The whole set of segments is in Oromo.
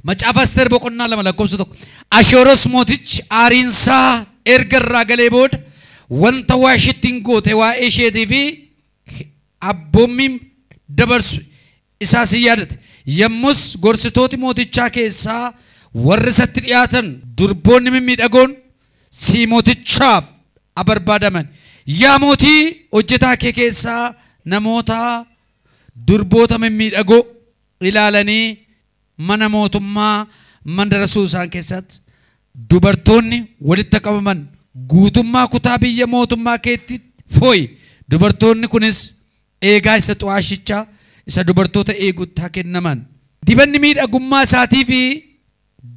Macaafa Asteer boqonnaa 2 lakkoofsa 1. Ashooros mootichi aariinsaa erga irraa galee booda wanta Waashittiin goote waa'ee isheetii fi abboommiin dabarsu isaas hin yaadate. Yommus gorsitooti mootichaa keessaa warri isatti dhiyaatan durboonni mimmiidhagoon si mootichaaf barbaadaman. Yaa mootii, hojjetaa kee keessaa namoota durboota mimmiidhagoo ilaalanii mana mootummaa mandara Suusaan keessatti dubartoonni walitti qabaman guutummaa kutaa biyya mootummaa keetti fooyi. Dubartoonni kunis eegaa isa xu'aashichaa isa dubartoota eegutti haa kennaman. Dibanni miidhagummaa isaatii fi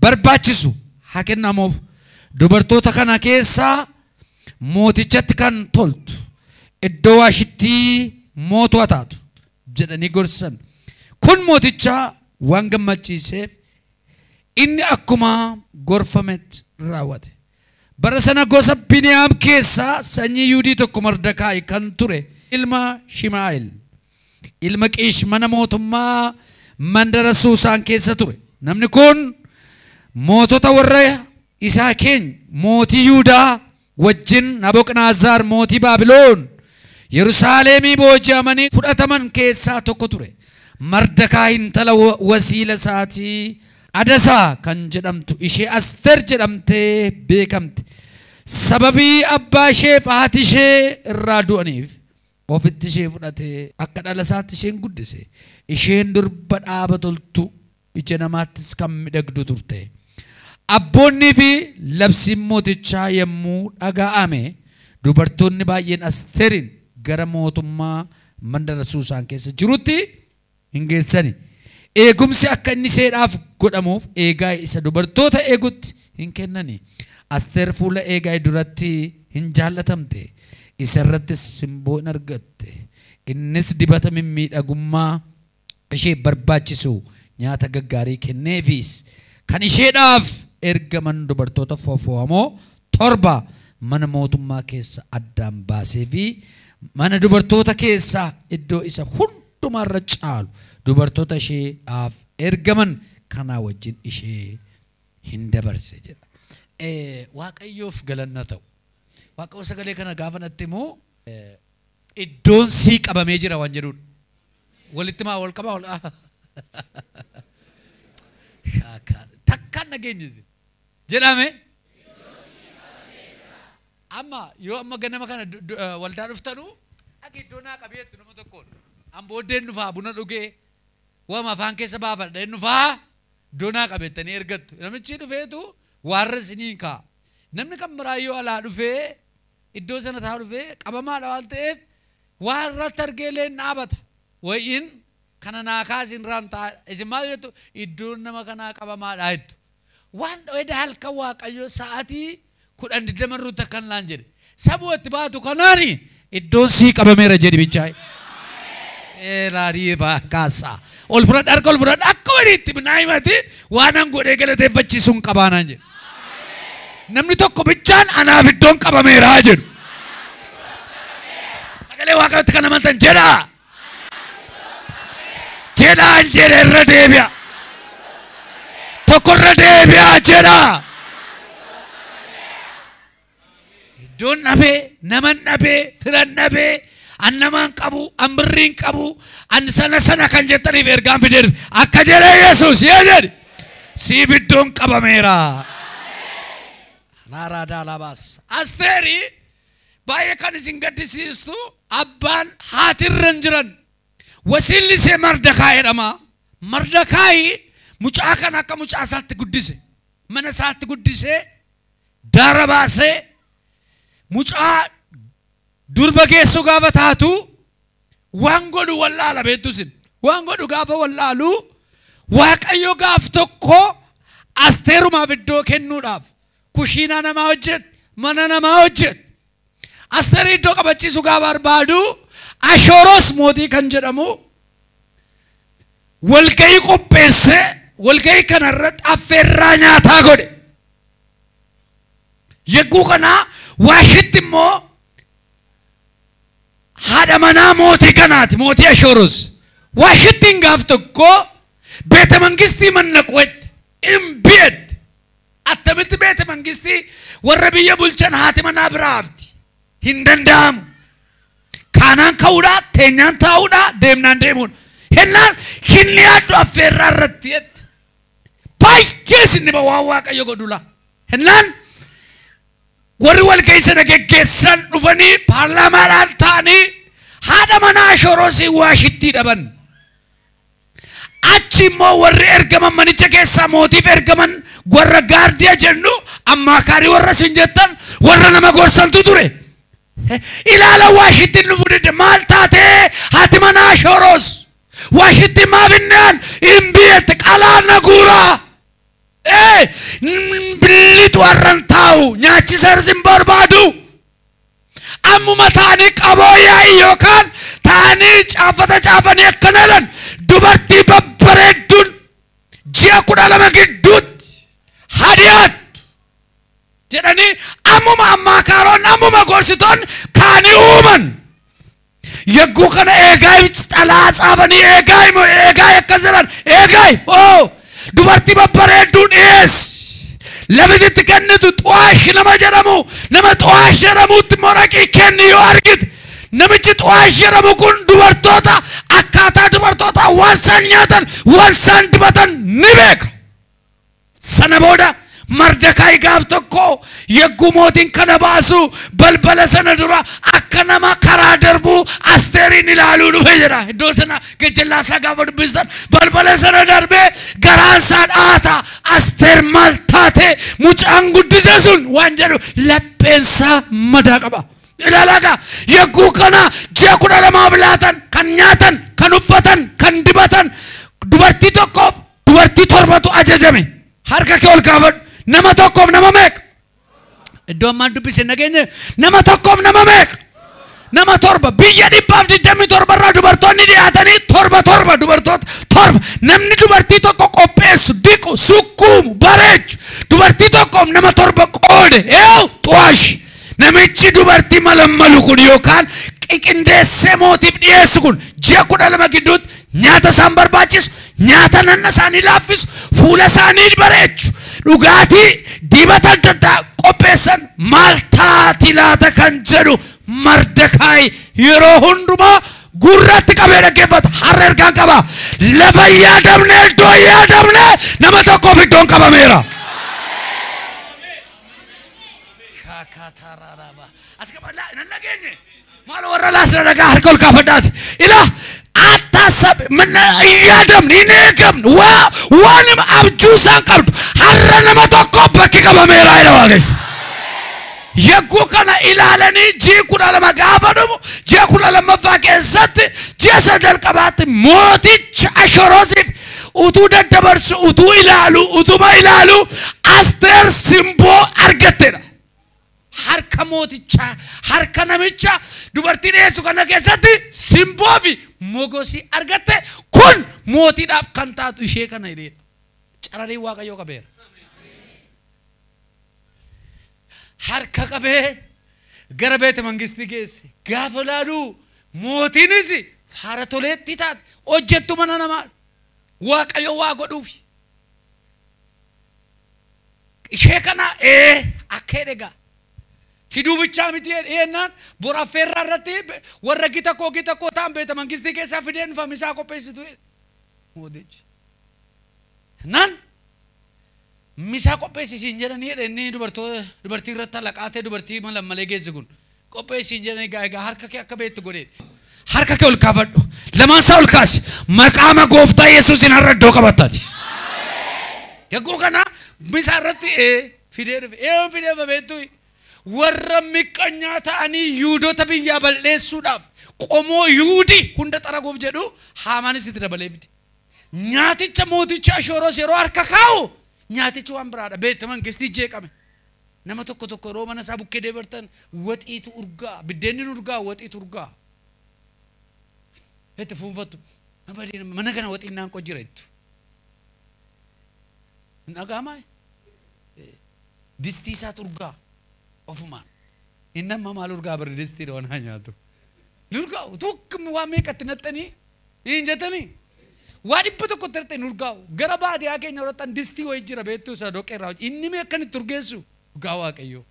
barbaachisu haa kennamuuf. Dubartoota kana keessaa mootichatti kan toltu iddoo Waashittii mootuu haa taatu jedhanii gorsan. Kun mooticha waan gammachiiseef inni akkuma gorfametti raawwate. Bara sana gosa Biniyaam keessaa sanyii Yihuudii tokko Mardakaay kan ture ilma Shimaa'el ilma Qiish mana mootummaa mandara Suusaan keessa ture. Namni kun mootota warra isaa keenya mootii Yihudaa wajjin Nabukadnezar mootii Baabiloon Yerusaalemii booji'amanii fudhataman keessaa tokko ture. Mardakaay intala wasiila isaatii Adasaa kan jedhamtu ishee Asteer jedhamtee beekamte. Sababii abbaa ishee fi haati ishee irraa du'aniif ofitti ishee fudhatee akka dhala isaatti isheen guddise. Isheen durba dhaaba toltu ija namaattis kan miidhagdu turte. Abboonnii fi labsiin mootichaa yommuu dhaga'ame dubartoonni baay'een Asteerin gara mootummaa mandara Suusaan keessa jirutti hin geessani. Eegumsi akka inni seedhaaf godhamuuf eegaa isa dubartoota eegutti hin kennani. Asteer fuula eegaa duratti hin jaallatamte. Isa irrattis simboo hin argatte. Innis dibata mimmiidhagummaa ishee barbaachisu nyaata gaggaarii kenneefis kan isheedhaaf ergaman dubartoota fofo'amoo 7 mana mootummaa keessa addaan baasee fi mana dubartoota keessaa iddoo isa hundumaarra caalu dubartoota isheedhaaf ergaman kanaa wajjin ishee hin dabarse jedha. Waaqayyoof galanna ta'u. Waaqayyo sagalee kana gaafa natti immoo iddoon sii qabamee jira waan jedhuudha. Walitti maa wal qabaa wal shaakaa takkaan nageenyise jedhame. Amma yoo amma ganama kana waldaa dhuftanu akka iddoo naa qabeetti nama tokkoon an booddeen dhufaa buna dhugee waama afaan keessa baafadha inni dhufaa iddoo naa qabeettanii ergattu. Namichi dhufeetu waarra isinii kaa'a. Namni kan biraa yoo alaa dhufee iddoo sana taa'u dhufee qabamaadha waan ta'eef waarratti argee illee dhaabata. Wayiin kana naa kaasin irraan taa'a. Isin maal jettu iddoon nama kanaa qabamaadha jettu. Waan eda halkan Waaqayyo sa'aatii 10:20 ruuta kan laan jedhe. Sabuu itti baatu kanaani iddoon sii qabameera jedhi bichaa. Raarii kaasaa. Ol fudhadha harka ol fudhadha akka walitti naa himati waan an godhee galateeffachiisuun qabaanaan jedhe. Namni tokko bichaan anaaf iddoon qabameera jedhu. Sagalee Waaqayyootti kan amantan jedhaa. Jedhaan jedhe irra deebi'a. Tokko irra deebi'a jedhaa. Iddoon dhabee, naman dhabee, firan dhabee, an namaan qabu, an birriin qabu, an sana sana kan jettaniif ergaan fideef akka jedhee Yesuus yee jedhe. Siif iddoon qabameera. Laaraa daalabaas. Asteeri baay'ee kan isin gaddisiistu abbaan haatirra hin jiran. Wasiilli ishee Mardakaay jedhama. Mardakaay mucaa kana akka mucaa isaatti guddise. Mana isaatti guddisee daara baasee mucaa durba geessu gaafa taatu waan godhu wallaala beektu isin. Waan godhu gaafa wallaalu Waaqayyo gaaf tokko Asteerumaaf iddoo kennuudhaaf kushiinaa namaa hojjet, mana namaa hojjet. Asteerii iddoo qabachiisu gaafa barbaadu Ashooros mootii kan jedhamu walgahii qopheesse. Walgahii kanarratti affeerraa nyaataa godhe. Yegguu kanaa Waashitti immoo haadha manaa mootii kanaati, mootii Ashooros. Waashittiin gaaf tokko beeta mangistii mannaquwetti Imbeet attamitti beete mangistii warra biyya bulchan haati manaa biraa hafti. Hin danda'amu. Kaanaan ka'uudha, teenyaan taa'uudha, deemnaan deemuudha. Hennaan hin yaaddu affeerraa irratti jette. Baay'ee sinni waan Waaqayyo godhu laa. Hennaan warri wal keessa geggeessan dhufanii paarlaamaadhaan ta'anii haadha manaa Ashoorosii Waashittii dhaban. Achi immoo warri ergaman manicha keessaa mootiif ergaman warra gaardiyaa jennu ammaakaarii warra sin jettan warra nama gorsantu ture. Ilaala Waashittiin dhufuu didde maal taatee haati manaa Ashooros Waashittiin maaf inni hin biyyatti qalaana guuraa. Billitu warran taa'u nyaachisa sin barbaadu. Ammuma ta'anii qaboo yaa'ii yookaan ta'anii caafata caafanii akkana jedhan dubartii babbareedduun ji'a 12 gidduutti hadiyaattu jedhanii ammuma ammaakaaroon ammuma gorsitoonni kaanii uuman. Yagguu kana eegaa xalaa caafanii eegaa immoo eegaa akkas jedhan eegaa oo dubartii babbareedduu dhiyeessi. Lafititti kennitu xuwaash nama jedhamu nama xuwaash jedhamutti immoo dhaqii kenni yoo argite namichi xuwaash jedhamu kun dubartoota akkaataa dubartoota waan isaan nyaatan waan isaan dibatan ni beeka. Sana booda Mardakaay gaaf tokko yagguu mootiin kana baasu balbala sana dura akka nama karaa darbu Asteeriin ilaaluu dhufe jedha. Iddoo sana gajjallaa isaa gaafa dubbistan balbala sana darbee garaan isaa dhaata. Asteer maal taate mucaan guddise sun waan jedhu lapheensaa madaa qaba. Ilaalaa gaa yagguu kana ji'a 12 laatan kan nyaatan kan uffatan kan dibatan dubartii tokkoof dubartii torbatu ajajame. Harka kee ol kaafadhu. Nama tokkoof nama meeqa? Iddoo ammaan dubbise nageenye nama tokkoof nama meeqa? Nama torba. Biyya 127 irraa dubartoonni dhiyaatanii torba torba dubartoota torba. Namni dubartii tokko qopheessu, diqu, sukkuumu, bareechu dubartii tokkoof nama torba qoode. Eew xuwaash. Namichi dubartii malammalu kun yookaan qindeessee mootiif dhiyeessu kun ji'a 12 gidduutti nyaata isaan barbaachisu, nyaata nanna isaanii laaffisu, fuula isaanii bareechu, dhugaatii dibata adda addaa qopheessan maal taati laata kan jedhu Mardakaay yeroo hundumaa gurratti qabee dhaggeeffata. Har'a ergaan qaba. Lafa hin yaadamne iddoo hin yaadamne nama tokkoof iddoon qabameera. As nageenye maal warra laasna dhagaa harka ol kaafadhaati. Ilaa attaasab mana hin yaadamne hin eegamne waan abjuu isaan qabdu har'a nama tokkoof bakki qabameera jedha Waaqayyo. Yagguu kana ilaalanii ji'i 12 gaafa dhumu ji'a 12ffaa keessatti ji'a isa jalqabaatti mooticha Ashoorosiif utuu daddabarsu utuu ilaalu utuma ilaalu Asteer simboo argatteedha. Harka mootichaa harka namicha dubartii dhiyeessu kana keessatti simboo fi mogosii argatte kun mootiidhaaf kan taatu ishee kana jedheedha. Cararii Waaqayyoo qabeera. Harka qabee gara beete mangistii geesse gaafa laalu mootiinis haara toleetti taate hojjettu mana namaa Waaqayyo waa godhuufi. Ishee kana akka jedhe gaa fiduu bichaa miti jennaan bor affeerraa irratti warra gita koo ta'an beete mangistii keessaa fideen dhufa misaa qopheessitu mootichi. Naan misaa qopheessisiin jedhanii jedhe inni dubartii irratti alaqaatee dubartii malammalee geesse kun qopheessiin jedhanii egaa harka kee akka beektu godhee. Harka kee ol kaafadhu. Lamaan isaa ol kaasi. Maqaama gooftaa Yesuusiin har'a iddoo qabattaati. Yagguu kana misaa irratti fidee dhufe. Fidee dhufe beektu warra miqqanyaa ta'anii Yihuudoota biyyaa balleessuudhaaf qomoo Yihuudii hunda xaraguuf jedhu Haamaanis itti dabalee fide. Nyaaticha mooticha Ashooros yeroo harka kaa'u nyaatichi waan biraadha. Beekte mangistii jeeqame. Nama tokko tokko yeroo mana isaa bukkee deebartan waxiitu urgaa, biddeenni urgaa, waxiitu urgaa. Itti fuunfattu. Mana kana waxiin naan jira jettu. Hin dhaga'amaa? Distii isaatu urgaa ofumaan. Inni amma maal urgaa bari distii waan nyaatu. Ni urgaa tokko waan meeqatti naxxanii hin jettanii. Waa 100 tarte hin urgaa'u. Gara baadiyyaa keenya irratti distii wayii jira beektuu isa dhoqqee irraa. Inni mee akkan itti urgeessu dhugaa Waaqayyoo.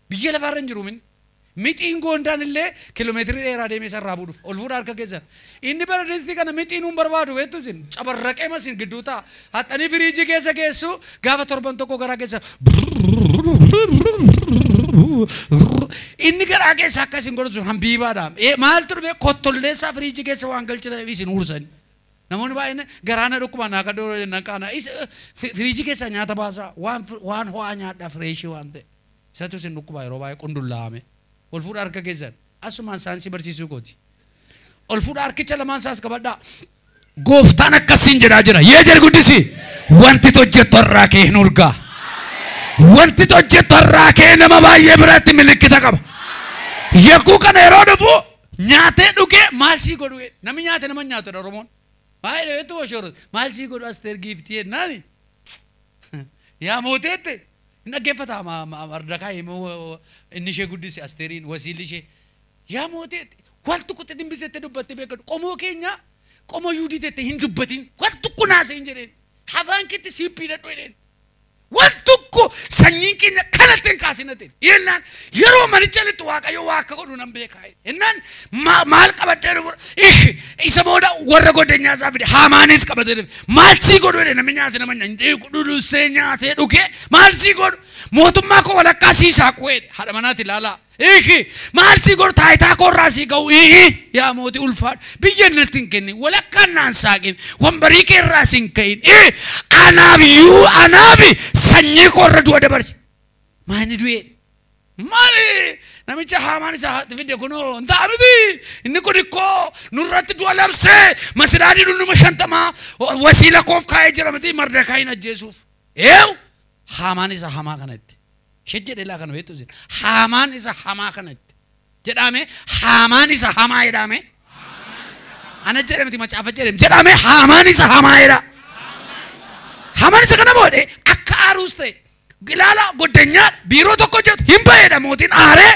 Biyya lafaarra hin jiru min. Mixiin goondaan illee kiiloomeetirii dheeraa deemee sarraa buudhuuf ol fuudha harka keessa. Inni bara distii kana mixiin hin barbaadu beektu isin cabarraqee masin gidduu ta'a. Haxxanii firiijii keessa geessu gaafa torban tokko garaa keessa. Inni garaa keessa akka isin godhatu hambiibaadha. Maaltu dhufe kottolleessaa firiijii keessa waan galchataniif isin uursan. Namoonni baay'een garaana dhukkuba naa kadhoo jennan qaana. Firiijii keessa nyaata baasaa waan ho'aa nyaadhaa fireeshii waan ta'e. Isatu isin dhukkuba yeroo baay'ee qundullaa'ame. Ol fuudha harka keessan asumaan saayinsii barsiisuu kooti. Ol fuudha harkicha lamaan isaas qabadhaa. Gooftaan akkasiin jedhaa jira. Yee jedhi guddisi. Wanti hojjettu har'aa kee hin urgaa. Wanti hojjettu har'aa kee nama baay'ee biratti milikkita qaba. Yakkuu kana yeroo dhufu nyaatee dhugee maal sii godhu? Namni nyaate nama nyaatudha Oromoon. Baay'ee dheetu oshoorota. Maal sii godhu Asteer giiftii jennaani? Yaa mooteette. Inni dhaggeeffata Mardakaay inni ishee guddise Asteeriin wasiilli ishee. Yaa mooteette wal tokkotti dimbisettee dubbattee beekadu. Qomoo keenya qomoo yuudii tettee hin dubbatin. Wal tokko naasee hin jedheen. Afaan keetti siiphii dhadhu jedheen. Wal tokko sanyiin keenya kanatti hin kaasinateen. Yennaan yeroo manicha lixu Waaqayyo waa akka godhu nan beekaa. Yennaan maal qabadhee dhufu ishi isa booda warra godeenyaa isaa fide Haamaanis qabatee dhufe. Maal sii godhu jedhe namni nyaate nama nyaate dhudhuusee nyaatee dhugee maal sii godhu mootummaa koo walakkaa sii saaqu jedhe haadha manaati ilaalaa. Ishi maal sii godhu taayitaa koo irraa sii ga'u yaa mootii ulfaadhu biyya natti hin kennin walakkaan naan saaqin wambarii kee irraa siin ka'in anaaf iyyuu anaaf sanyii koo irra du'a dabarse. Maani du'e maali namicha Haamaan isa haati fide kunoo hin ta'a miti inni kun ikkoo nurratti du'a labsee masiraanii dhundhuma 50 wasiila koof kaa'ee jira miti Mardakaayin ajjeesuuf. Eew Haamaan isa hamaa kanatti. Shejjedhe laa kana beektu isin. Haamaan isa hamaa kanatti. Jedhame Haamaan isa hamaa jedhame. Ana jedhame miti macaafa jedhame jedhame Haamaan isa hamaa jedha. Haamaan isa kana boode akka aaruus ta'e ilaala goddanyaa biiroo tokko jedhu hin ba'eedha mootiin aaree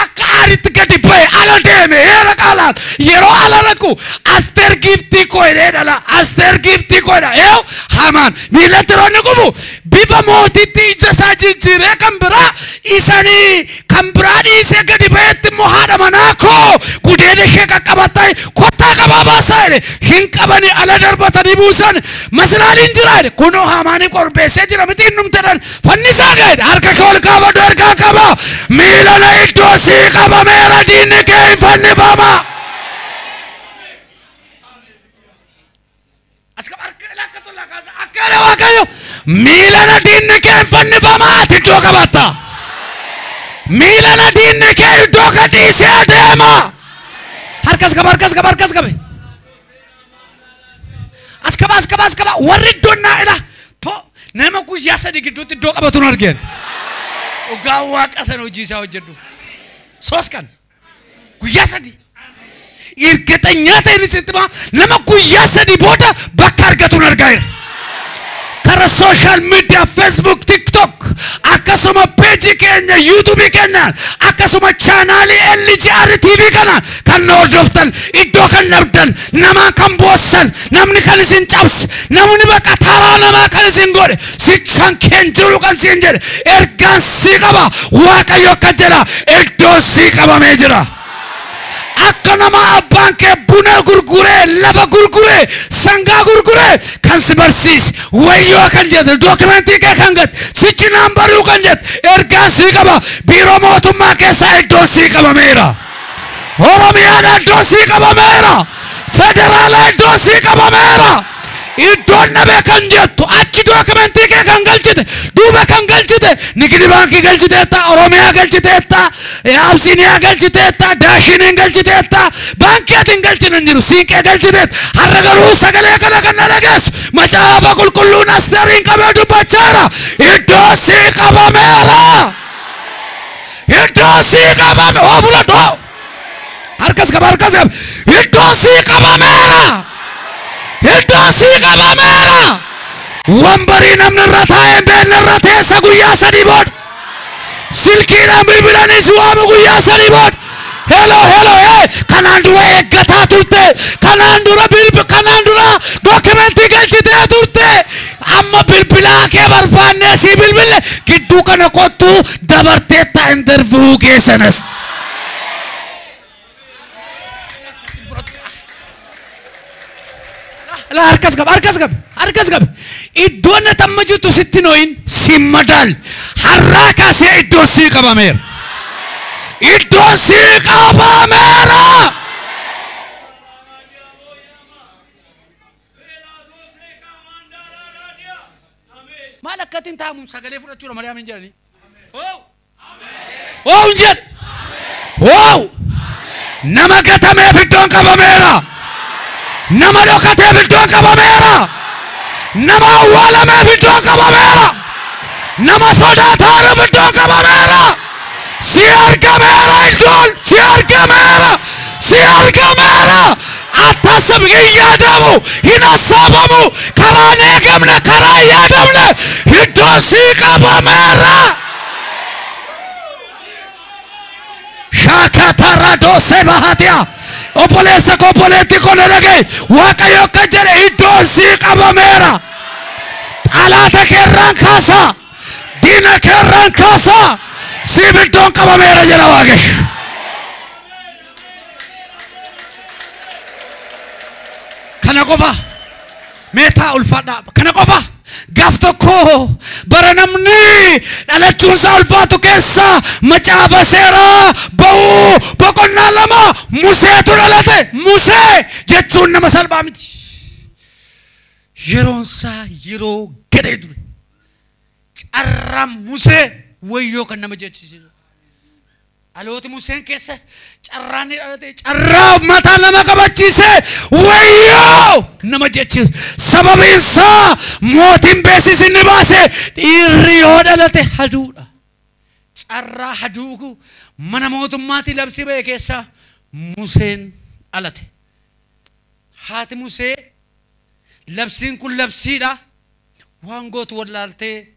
akka aaritti gadi ba'e ala deeme heera qaalaat yeroo ala dhaqu Asteer giiftii koo jedhee dhala Asteer giiftii koo jedha eew Haamaan miilatti yeroo inni kufu bifa mootitti ija isaa jijjiiree kan biraa isanii kan biraa dhiisee gadi ba'etti immoo haadha manaa koo gudeeda ishee qaqqabattee kottaa qabaa baasaa jedhe hin qabanii ala darbatanii buusan masiraaliin jira jedhe kunoo Haamaanii qorbeessee jira miti hin dhumtedhan fannisaa ga'e harka kee ol kaafadhu harkaa qaba miila na iddoo sii qabameera diinni kee hin fannifama. Akkana Waaqayyo miila na diinni kee hin fannifama ati iddoo qabatta. Miila na diinni kee iddoo gadhiisee adeema. Harkas qaba harkas qaba harkas qabe. As qaba as qaba as qaba warri iddoon naa ila nama guyyaa sadii gidduutti iddoo qabatu hin argeen. Dhugaa Waaqa sana hojii isaa hojjedhu. Soos kan guyyaa sadii. Ergaxanyaa ta'een isitti maa nama guyyaa sadii booda bakka argatu hin argaa jira. Kara social media Facebook, TikTok akkasuma peejii keenya YouTube keenyaan akkasuma chaanaalii LGR TV kana kan nu hordoftan iddoo kan dhabdan namaa kan boossan namni kan isin cabse namni bakka taraa namaa kan isin godhe sichaan keen jiru kan siin jedhe ergaan sii qaba Waaqayyo akka jedha iddoo sii qabamee jira. Akka nama abbaan kee buna gurguree lafa gurguree sangaa gurguree kan si barsiise wayyoo kan jedhe dookimentii kee kan gate sichi naan baruu kan jedhe ergaan sii qaba biiroo mootummaa keessaa iddoon sii qabameera. Oromiyaan iddoon sii qabameera. Federaala iddoon sii qabameera. Iddoon dhabee kan jettu achi dookimentii kee kan galchite duuba kan galchite Nigdi baankii galchiteetta Oromiyaa galchiteetta Absiiniyaa galchiteetta Daashiniin galchiteetta baankii ati hin galchine hin jiru Siinqee galchiteetta har'a garuu sagalee kana kan na dhageessu macaafa qulqulluun Asteeriin qabee dubbachaa jira iddoo sii qabameera iddoo sii qabame oo fudhadhu harkas qaba harkas qaba iddoo sii qabameera. Iddoo sii qabameera. Wambarii namni irra taa'ee hin beekne irra teessa guyyaa sadii booda. Silkiidhaan bilbilanii si waamu guyyaa sadii booda. Hello hello hey kanaan dura eeggataa turte kanaan dura bilbi kanaan dura dookimentii bilbille sii bilbille gidduu kana kottu dabarteetta interview keessanas. La harkas qaba harkas qaba harkas qaba iddoon ati amma jirtu sitti nooyin si madaal har'aa kaasee iddoon sii qabameera. Iddoon sii qabameera. Maal akkatiin taa'amuun sagalee fudhachuudha malee ameen jedhanii. Hoo hin jedhe. Hoo nama gatameef iddoon qabameera. Nama dhokateef iddoon qabameera. Nama awwaalameef iddoon qabameera. Nama sodaataanuuf iddoon qabameera. Si argameera iddoon, si argameera, si argameera. Attasab hin yaadamu, hin hassaabamu, karaa hin eegamne, karaa hin yaadamne iddoon si qabameera. Shakataradose bahatia. Obboleessa koo obboleettii koo na dhaga'i. Waaqayyo akka jedhe iddoon sii qabameera. Xalaata keerraan kaasaa. Diina keerraan kaasaa. Siif iddoon qabameera jedha Waaqayyo. Kana qofa meetaa ulfaadhaa. Kana qofa gaaf tokko bara namni dhalachuun isaa ulfaatu keessa macaafa seeraa ba'uu boqonnaa 2 Museetu dhalate. Musee jechuun nama salphaa miti. Yeroon isaa yeroo gadhee ture. Carraan Musee wayyoo kan nama jechisiisu. Dhalooti Museen keessa carraan ni dhalate. Carraa mataa nama qabachiise wayyoo nama jechiisu. Sababiin isaa mootiin beeksisi inni baase dhiirri yoo dhalate haduudha. Carraa haduu mana mootummaatii labsii ba'e keessa Museen dhalate. Haati Musee labsiin kun labsiidha. Waan gootu wallaaltee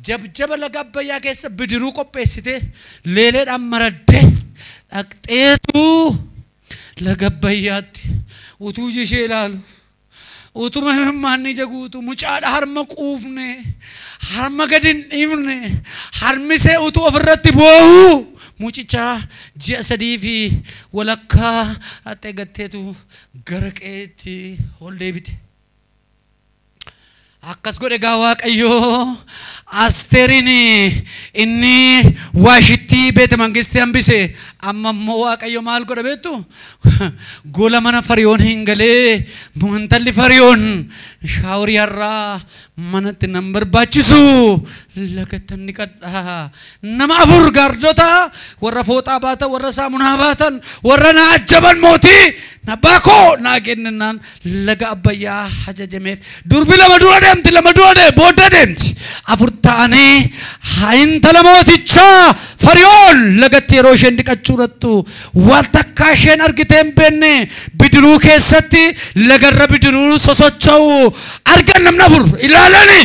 jabjaba laga Abbayyaa keessa bidiruu qopheessite leeleedhaan maraddee dhaqxeetu laga Abbayyaatti utuu iji ishee ilaalu utuma himmaanni ija guutu mucaadha harma quufne harma gadi hin dhiifne harmisee utuu ofirratti boo'u mucicha ji'a 3 fi walakkaa haxee gatteetu gara qe'eetti ol deebite. Akkas godhe gaa Waaqayyo Asteeriin inni Waashittii beete mangistii hambise. Amma immoo Waaqayyo maal godha beektu? Gola mana Fariyoon hin galee intalli Fariyoon shaaworii har'aa manatti nan barbaachisu lagattan ni qadhaa. Nama 4 gaardota warra fooxaa baatan warra saamunaa baatan warra na ajjaban mootii abbaa koo naa kenninaan laga Abbayyaa ajajameef. Durbi 2 dura deemti, 2 dura booda deemti. 4 ta'anii intala mootichaa Fariyoon lagatti yeroo isheen dhiqachuu dhattu wal takkaa isheen argitee hin beekne bidiruu keessatti lagarra bidiruu sosocho'u argan namni 4 ilaalani.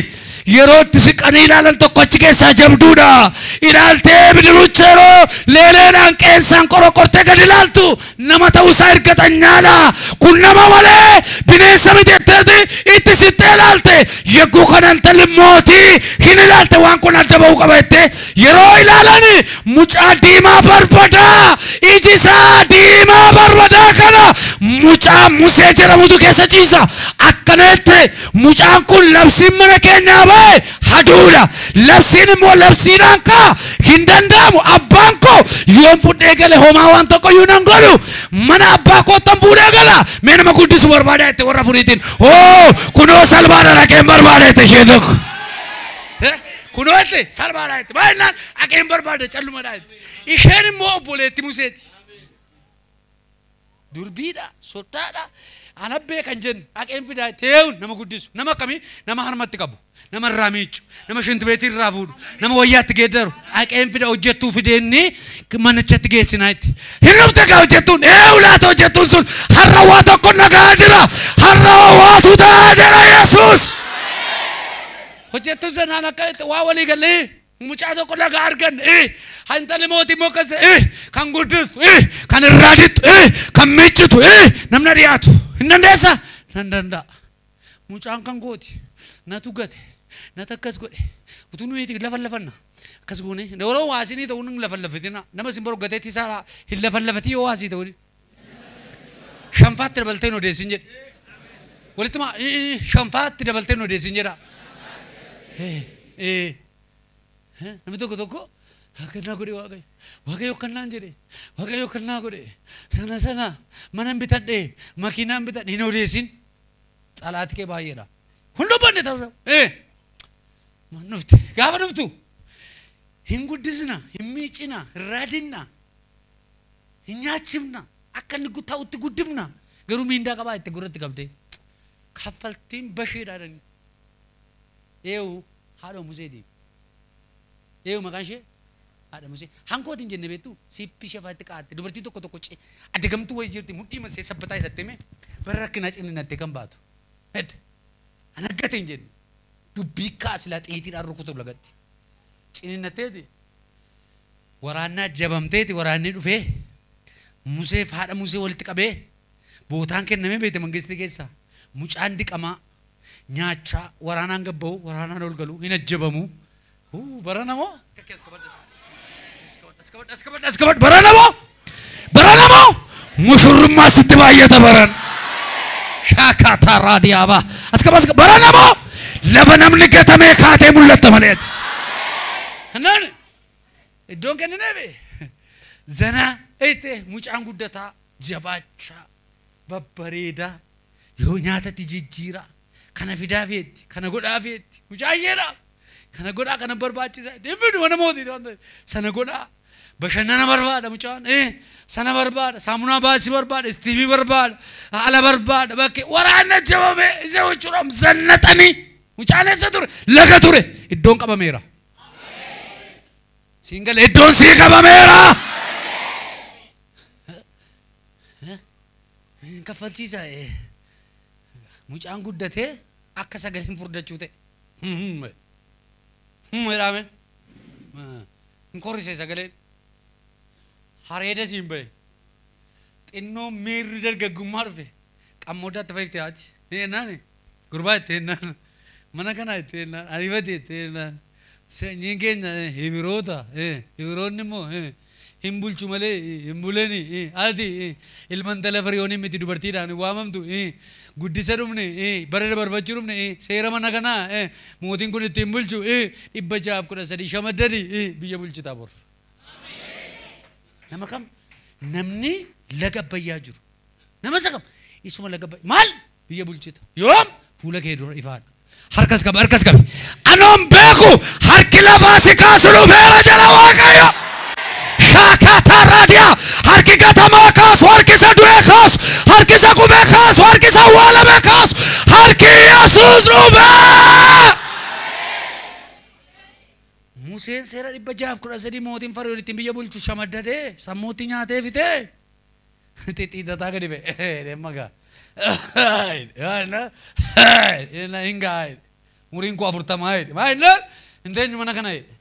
Yeroo itti siqanii ilaalan tokko achi keessaa jabduudha. Ilaaltee bidirucha yeroo leeleedhaan qeensaan qoroqortee gad ilaaltu nama ta'uusaa ergatan nyaala. Kun nama malee bineensa miti jetteeti itti sittee ilaalte. Yegguu kana intalli mootii hin ilaalte waan kun adda ba'uu qaba jettee yeroo ilaalani mucaa diimaa barbadaa iji isaa diimaa barbadaa kana mucaa Musee jedhamutu keessa ciisa. Akkana jette mucaan kun labsiin mana keenyaa ba'e haduudha. Labsiin immoo labsiidhaan kaa hin danda'amu. Abbaan koo yoon fudhee gale homaa waan tokko iyyuu nan godhu. Mana abbaa koottan fuudhee gala. Mee nama guddisu barbaada jette warra furiitiin. Hoo kunoo salphaadha dhaqeen barbaada jette isheen tokko. Kunoo jette salphaadha jette. Baay'inaan dhaqeen barbaada callumadha jette. Isheen immoo obboleetti Museeti. Durbiidha, sodaadha. Anabbee kan jennu dhaqeen fidaa teewun nama guddisu nama akkamii nama harmatti qabu nama irraa miiccu nama shintibeetii irraa fuudhu nama wayyaatti geeddaru dhaqeen fida hojjettuu fideenni manichatti geessinaa itti. Hin dhufte gaa hojjettuun eewu laata hojjettuun sun har'a waa tokko nagaa jira har'a waatu ta'aa jira Yesuus. Hojjettuun sanaan akka itti waa walii galee mucaa tokko laga argan intalli mootii immoo akkas kan guddistu kan irraa dixxu kan miiccitu namni dhiyaatu hin dandeessa nan danda'a. Mucaan kan gooti natu gate natu akkas godhe Utuu nuyi lafa akkas goone yeroo waasinii ta'uu hin lafallafatina nama isin baru gateetti isaa hin lafallafatii yoo waasii ta'uu shanfaatti dabaltee hin odeessin jedhe. Walitti ma shanfaatti dabaltee hin odeessin jedha. Namni tokko tokko akkanaa godhe Waaqayyo Waaqayyo akkanaan jedhe Waaqayyo akkanaa godhe sana sana mana bitadhe makiinaan bitadhe hin odeessin xalaati kee baay'eedha. Hundumanne taasisu. Nufti gaafa nuftu hin guddisna hin miicina hin raadinna hin nyaachifna akka inni ta'utti guddifna garuu miindaa qabaa itti gurratti qabdee kaffaltiin basheedhaadhani. Eewu haadha Museeti. Eewu maqaan ishee haadha Musee. Hankootiin jenne beektu sippii ishee faatti qaatte dubartii tokko tokko addagamtuu wayii jirti mudhii masee sabbataa hidhattee mee bara rakkinaa ciniinattee kan baatu. Anaggate hin jenne. Dubbii kaasilaa xiitiidhaan rukutu lagatti. Ciniinatteeti waraannaa jabamteeti waraanni dhufee Museef haadha Musee walitti qabee bootaan kennamee beekte mangistii keessaa mucaan diqamaa nyaachaa waraanaan gabba'u waraanaan ol galu hin ajjabamu. Bara namoo bara namoo bara namoo mushurrummaa sitti baay'ata baran shaakaataa raadiyaabaa as qaba bara namoo lafa namni gatamee kaatee mul'atta maleeti. Naan iddoon kennineefi zanaa itti mucaan guddataa jabaachaa babbareedaa yoo nyaatatti jijjiiraa kana fidaa feetti kana godhaa feetti mucaan yeedhaa kana godhaa kana barbaachisaa deemee mana mootii sana godhaa bashannana barbaada mucaan sana barbaada saamunaa baasii barbaada istiimii barbaada haala barbaada bakkee waraana jabame isa jechuudhaan zannatanii mucaan eessa ture laga ture iddoon qabameera. Siin galee iddoon sii qabameera. Kaffalchiisaa mucaan guddatee akka sagaleen furdachuu ta'e. Jedhame hin korrise sagaleen hareeda siin bahe xinnoo miirri dargaggummaa dhufe qammoodaatti fayyifte haati jennaan gurbaa itti jennaan mana kanaa itti jennaan ariifate itti jennaan sanyiin keenya himiroota himiroonni immoo hin bulchu malee hin buleni ati ilma intala firiyoonii miti dubartiidhaan waamamtu guddisa dhumne bara dabarfachuu dhumne seera mana kanaa mootiin kun ittiin bulchu 613 shamaddadi biyya bulchitaa bor. Nama kam namni laga Abbayyaa jiru nama isa kam isuma laga Abbayyaa maal biyya bulchita yoom fuula kee dura ifaadha. Harkas qabi harkas qabi anoon beeku harki lafaa si kaasu dhufeera jala Waaqayyo. Shaakaataa raadiyaa harki gatamaa kaasu harki isa du'e kaasu harki isa kufee kaasu harki isa awwaalame kaasu harki Yesuus dhufee. Museen seera 613 mootiin Fariyoon ittiin biyya bulchu shamaddadee sammuutti nyaatee fitee xixiidataa gadi ba'e deemma gaa. Hin gaa umuriin koo 40 maal hin teenyu mana kana jedhe.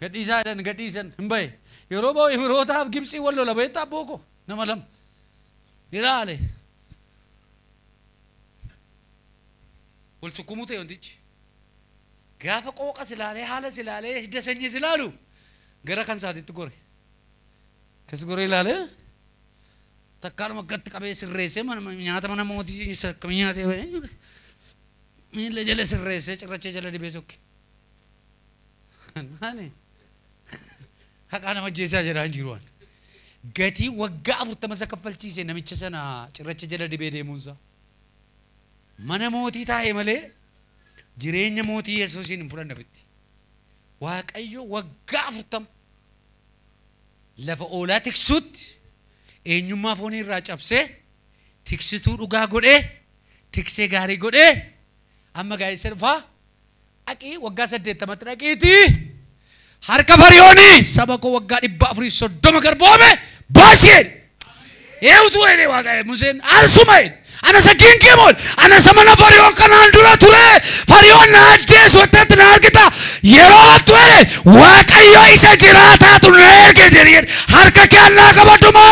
Gadhiisaa jedhan gadhiisan hin bahe. Yeroo ba'u Ibrootaaf Gibxii wal lola beektaa abboo koo nama lama ilaale. Wal sukkumuu ta'e wantichi. Gaafa qooqas ilaalee haalas ilaalee hidda sanyiis ilaalu gara kan isaatiitti gore. Kas gore ilaalee takkaanuma gatti qabee sirreessee nyaata mana mootii akkamii nyaatee miila jala sirreessee cirrachee jala dibee sokke. Maali? Haqaa nama ajjeesaa jedhaa hin jiru waan. Gatii waggaa 40 isa kaffalchiise namicha sana cirracha jala dibee deemuunsaa. Mana mootii taa'e malee jireenya mootii Yesuusiin hin fudhanne ofitti. Waaqayyo waggaa 40 lafa oolaa tiksuutti eenyummaa foonii irraa cabsee tiksituu dhugaa godhee tiksee gaarii godhee amma gaa'isa dhufaa dhaqii waggaa 80tti dhaqiitii harka Fariyoonii saba koo waggaa 430 garboome baasii Eewutu jedhe Waaqayyo Museen ansuma jedhe ana isa gingimuun ana isa mana Fariyoon kanaan dura ture Fariyoon na ajjeesu wattatti na argita yeroo lattu jedhe Waaqayyo isa jiraataatu na erge jedhe harka kee annaa qabadhu maaloo.